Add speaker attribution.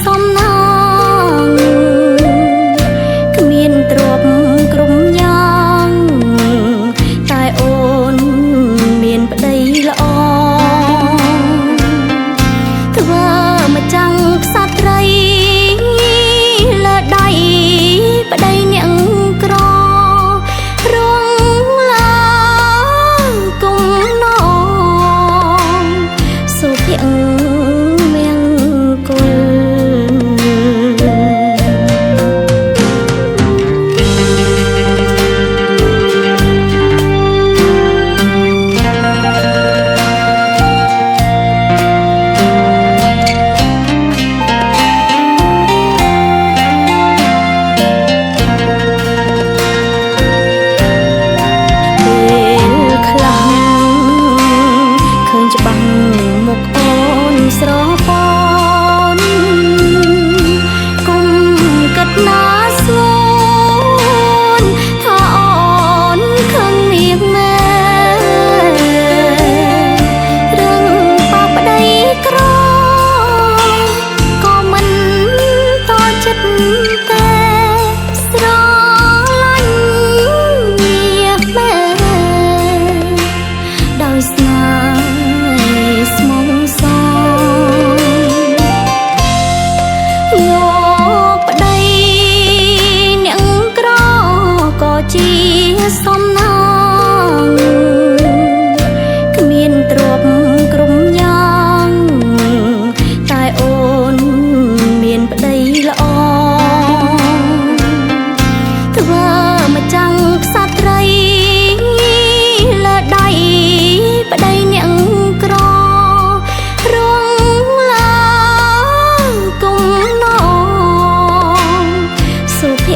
Speaker 1: សំណាងគ្មានទ្រព្យក្រុមយ៉ាងតែអូនមានប្តីល្អធ្វើមកចាំងក្សត្រីលើដៃប្តីអ្នកក្ររងឡាគុំនងសុភមង្គលពេលខ្លះឃើញច្បាស់មុខអូនស្រពោនគុំគិតណាស្ងួនថាអូនខឹងនាងមែរឿងប៉ប្តីក្រក៏មិនតចិត្តទេស្រឡាញ់នាងមែដោយស្នេហ៍ស្មងសរយកប្តីអ្នកក្រក៏ជាសំណាងគ្មានទ្រព្យក្រុមយ៉ាងតែអូនមានប្តីល្អធ្វើមកចាំងក្សត្រីលើដៃប្តីអ្នកក្ររងឡាគុំនងសុភ